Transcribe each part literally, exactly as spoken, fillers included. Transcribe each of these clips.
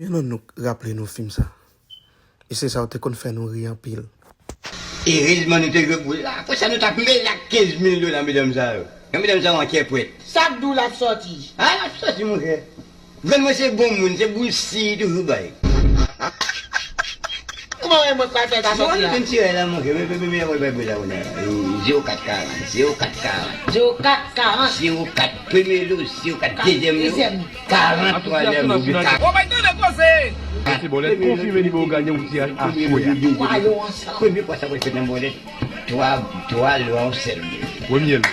Men non nou raple nou fim sa. E se sa w te konn fè nou ri anpil. Erezman nou te jwe boul la. Apre sa nou t ap mele ak kenz mil dola medam sa yo. Nan medam sa yo an kèpwèt. Sa k di w l ap sòti? A, l ap sòti monchè. Grann mwen se bon moun, se boul si li toujou bay. Kòman mwen pral fè ta sòti la? Mwen ti la monchè, men men men mwen bay boul la ou nan. Zewo kat karant, zewo kat karant. Zewo kat karant. Zewo kat premye lo, zewo kat dezyèm lo. Dezyèm. Karant twazyèm lo. Oh my God, koze! Se bòlèt konfime nimewo gayan ou tiraj aswè a. Premye fwa sa mwen fè nan bòlèt. Twa, twa lo a yon sèl. Premye lo.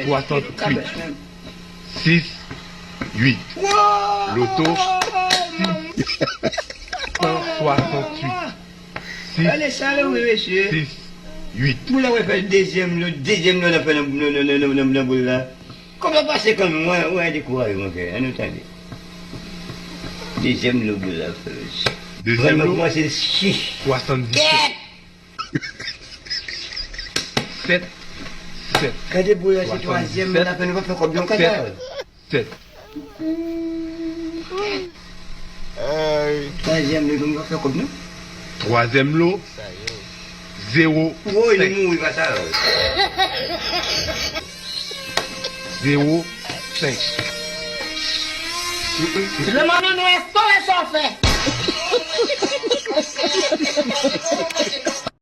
Swasanntuit. Sis, uit. Loto, sis san swasanntuit. Sis, gade sa la, wi, mesye. Sis, uit. Boul la, wè, fè dezyèm lo, dezyèm lo, nan fè nan, nan, nan, nan, nan, nan boul la. Kòb la pase kanmenm, wè, wè, dekouraje, monchè. Ann nou tande. Dezyèm lo boul la, fè, mesye. Dezyèm lo, kòmanse chich. Swasanndisèt. Kèt! Sèt, sèt. Gade boul la, se twazyèm, men la fè nou pa fè kòb non, kaka. Sèt, sèt. Twazyèm lo, nou pa fè kòb non. Twazyèm lo, zewo senk. Woy, nou mouri pa sa. Zewo senk. Lemonn nou estole chofè.